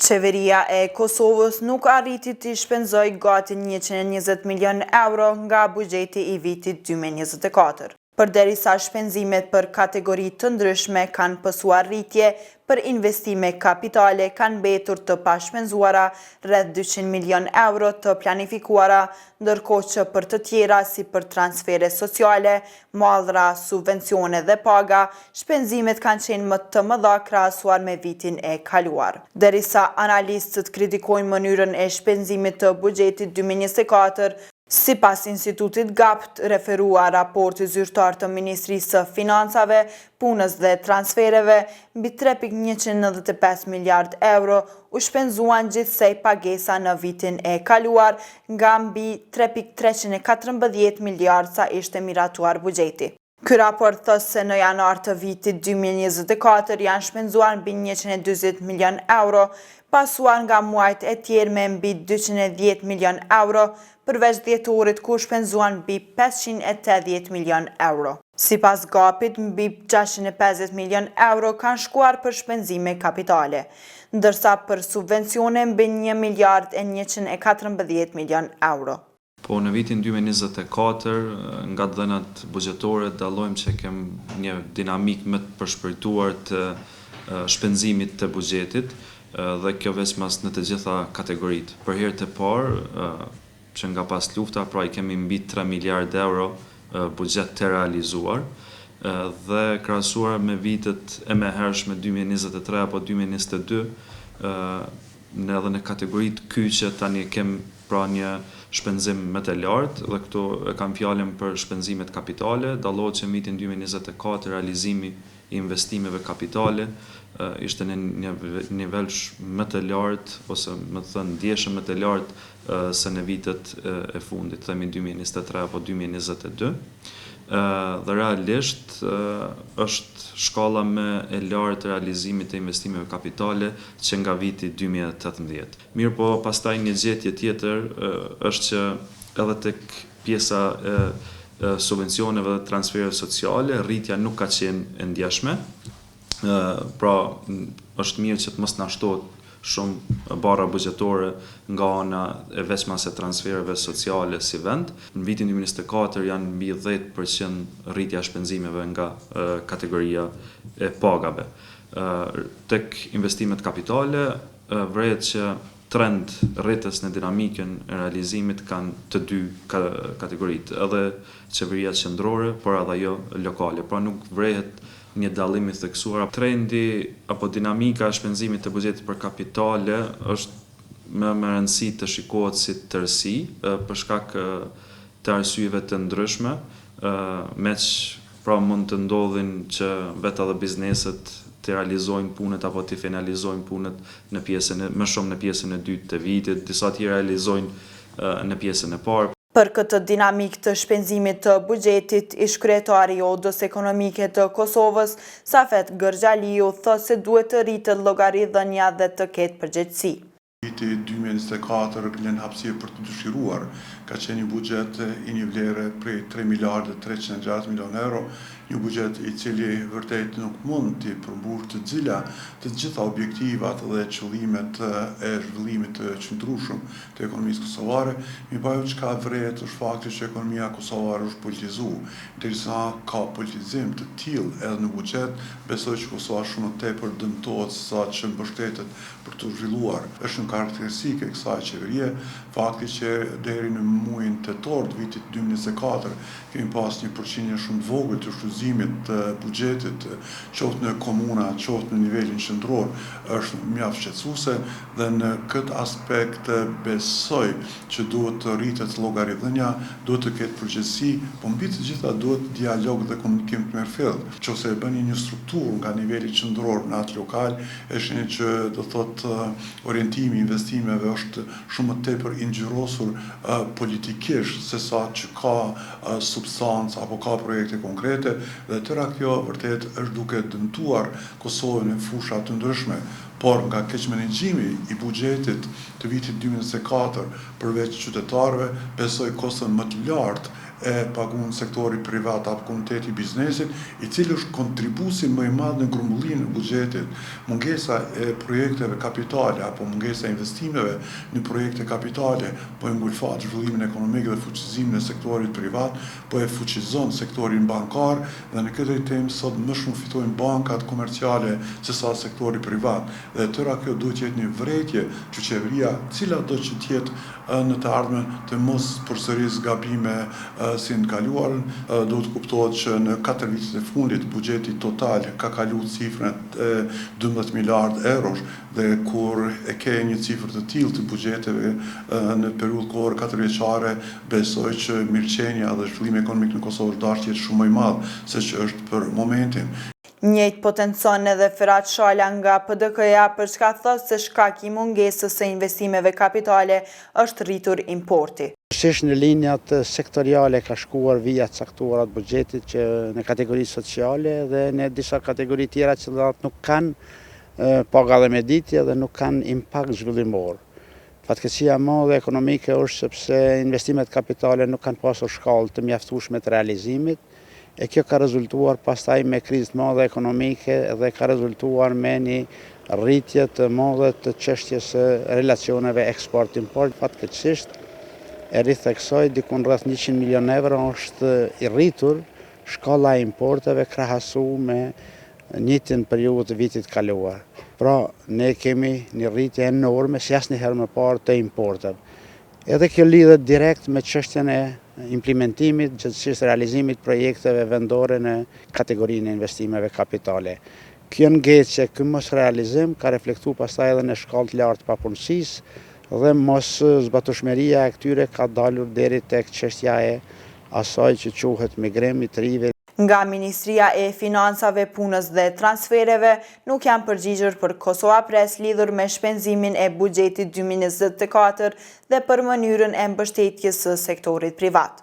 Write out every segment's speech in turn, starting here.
Qeveria e Kosovës nuk arriti t'i shpenzojë gati 120 milionë euro nga buxheti i vitit 2024. Përderisa shpenzimet për kategori të ndryshme kanë pësuar rritje, për investime kapitale kanë mbetur të pashpenzuara rreth 200 milionë euro të planifikuara, ndërkohë që për të tjera si për transfere sociale, mallra, subvencione dhe paga, shpenzimet kanë qenë më të mëdha krahasuar me vitin e kaluar. Derisa analistët kritikojnë mënyrën e shpenzimit të buxhetit 2024, Sipas Institutit GAP, referuar raportit zyrtar të Ministrisë së Financave, Punës dhe Transfereve, mbi 3.195 miliard euro u shpenzuan gjithsej pagesa në vitin e kaluar nga mbi 3.314 miliard sa ishte miratuar buxheti. Ky raport thotë se në janar të vitit 2024 janë shpenzuar mbi 140 milion euro, pasuar nga muajt e tjerë me mbi 210 milion euro, përveç dhjetorit ku shpenzuan mbi 580 milion euro. Sipas GAP-it, mbi 650 milion euro kanë shkuar për shpenzime kapitale, ndërsa për subvencione mbi 1 miliard e 114 milion euro. Po në vitin 2024, nga të dhënat buxhetore dallojmë që kem një dinamikë më të përshpejtuar të shpenzimit të buxhetit dhe kjo veçmas në të gjitha kategoritë. Për herë të parë, që nga pas lufta, pra i kemi mbi 3 miliard euro buxhet të realizuar dhe krahasuar me vitet e mëhershme 2023 apo 2022, në edhe në kategoritë kyçe tani kem pra një shpenzim më të lartë dhe këtu e kam fjalën për shpenzimet kapitale, dallohet që në vitin 2024 realizimi i investimeve kapitale ishte në një nivel më të lartë ose më të thënë ndjeshëm më të lartë se në vitet e fundit, themi 2023 apo 2022. Dhe realisht është shkalla më e lartë e realizimit të investimeve kapitale që nga viti 2018. Mirë po, pastaj një gjetje tjetër është që edhe tek pjesa e subvencioneve dhe transfereve sociale, rritja nuk ka qenë e ndjeshme, pra është mirë që të mos na shtohet shumë barra buxhetore nga ana e veçmas e transfereve sociale si vend. Në vitin 2024 janë mbi 10% rritja e shpenzimeve nga kategoria e pagave. Tek investimet kapitale vërehet që trend rritës në dinamikën e realizimit kanë të dy kategoritë, edhe qeveria qendrore, por edhe ajo lokale. Pra nuk vërehet një dallim i theksuar. Trendi apo dinamika e shpenzimit të buxhetit për kapitale është më me rëndësi të shikohet si tërësi, për shkak të arsyeve të ndryshme, meqë pra mund të ndodhin që vetë edhe bizneset të realizojnë punët apo të finalizojnë punët në pjesën e, më shumë në pjesën e dytë të vitit, disa tjerë realizojnë në pjesën e parë. Për këtë dinamikë të shpenzimit të buxhetit, ish kryetari i Odës Ekonomike të Kosovës, Safet Gërxhaliu, thotë se duhet të rritet llogaridhënia dhe të ketë përgjegjësi. Viti 2024 lën hapësirë për të dëshiruar. Ka qenë një buxhet i një vlere prej 3 miliardë 360 milionë euro, një buxhet i cili vërtet nuk mund t'i përmbush të gjitha të gjitha objektivat dhe qëllimet e zhvillimit të qëndrueshëm të ekonomisë kosovare, mirëpo ajo çka vërehet është fakti që ekonomia kosovare është politizu. Derisa ka politizim të tillë edhe në buxhet, besoj që Kosova shumë më tepër dëmtohet se sa që mbështetet për t'u zhvilluar. Është një karakteristikë e kësaj qeverie fakti që deri në muajin tetor të vitit 2024 kemi pas një përqindje shumë të vogël të shfrytëzimit të buxhetit, qoftë në komuna, qoftë në nivelin qendror, është mjaft shqetësuese dhe në këtë aspekt besoj që duhet të rritet llogaridhënia, duhet të ketë përgjegjësi, po mbi të gjitha duhet dialog dhe komunikim të mirëfilltë. Qofse e bëni një strukturë nga niveli qendror në atë lokal, e shihni që do thotë orientimi i investimeve është shumë më tepër i ngjyrosur politikisht se sa që ka substancë apo ka projekte konkrete dhe tëra kjo vërtet është duke dëmtuar Kosovën në fusha të ndryshme, por nga keqmenaxhimi i buxhetit të vitit 2024 përveç qytetarëve, besoj koston më të lartë. e pagun sektori privat apo komuniteti i biznesit, i cili është kontribuesi më i madh në grumbullimin e buxhetit. Mungesa e projekteve kapitale apo mungesa e investimeve në projekte kapitale po e ngulfat zhvillimin ekonomik dhe fuqizimin e sektorit privat, po e fuqizon sektorin bankar dhe në këtë drejtim sot më shumë fitojnë bankat komerciale se sa sektori privat dhe e tëra kjo duhet të jetë një vërejtje që qeveria cilado që të jetë në të ardhmen të mos përsërisë gabime si në të kaluarën. Duhet të kuptohet që në katër vitet e fundit buxheti total ka kalu cifrën e 12 miliardë eurosh dhe kur e ke një cifër të tillë të buxheteve në periudhë kohore katërvjeçare, besoj që mirëqenia dhe zhvillimi ekonomik në Kosovë është dashtë të jetë shumë më i madh se që është për momentin. Njëjtë potencon edhe Ferat Shala nga PDK-ja për çka thotë se shkak i mungesës së investimeve kapitale është rritur importi. Kryesisht në linjat sektoriale ka shkuar vija të caktuara të buxhetit që në kategori sociale dhe në disa kategori tjera që nuk kanë paga dhe mëditje dhe nuk kanë impakt zhvillimor. Fatkeqësia e madhe ekonomike është sepse investimet kapitale nuk kanë pasur shkallë të mjaftueshme të realizimit, e kjo ka rezultuar pastaj me krizë të madhe ekonomike dhe ka rezultuar me një rritje të madhe të çështjes së relacioneve eksport-import. Fatkeqësisht, e ritheksoj, dikun rreth 100 milion euro është i rritur shkalla e importeve krahasu me njëjtën periudhë të vitit të kaluar. Pra, ne kemi një rritje enorme si asnjëherë më parë të importeve. Edhe kjo lidhet direkt me çështjen e implementimit, gjegjësisht realizimit të projekteve vendore në kategorinë e investimeve kapitale. Kjo ngecje, ky mosrealizim ka reflektu pastaj edhe në shkallë të lartë të papunësisë dhe moszbatueshmëria e këtyre ka dalur deri tek çështja e asaj që quhet migrim i të rinjve. Nga Ministria e Financave, Punës dhe Transfereve nuk janë përgjigjur për Kosovapress lidhur me shpenzimin e buxhetit 2024 dhe për mënyrën e mbështetjes së sektorit privat.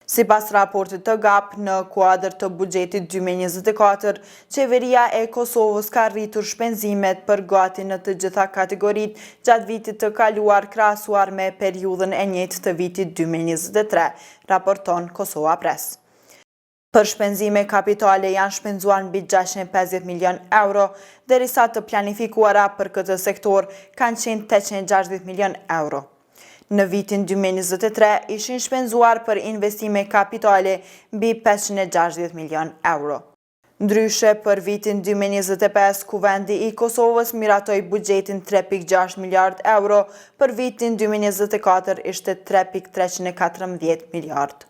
Sipas raportit të GAP, në kuadër të buxhetit 2024, Qeveria e Kosovës ka rritur shpenzimet për gati në të gjitha kategoritë gjatë vitit të kaluar krahasuar me periudhën e njëjtë të vitit 2023, raporton Kosovapress. Për shpenzime kapitale janë shpenzuar mbi 650 milion euro, derisa të planifikuara për këtë sektor kanë qenë 860 milion euro. Në vitin 2023 ishin shpenzuar për investime kapitale mbi 560 milion euro. Ndryshe, për vitin 2025, Kuvendi i Kosovës miratoi buxhetin 3.6 miliard euro, për vitin 2024 ishte 3.314 miliard.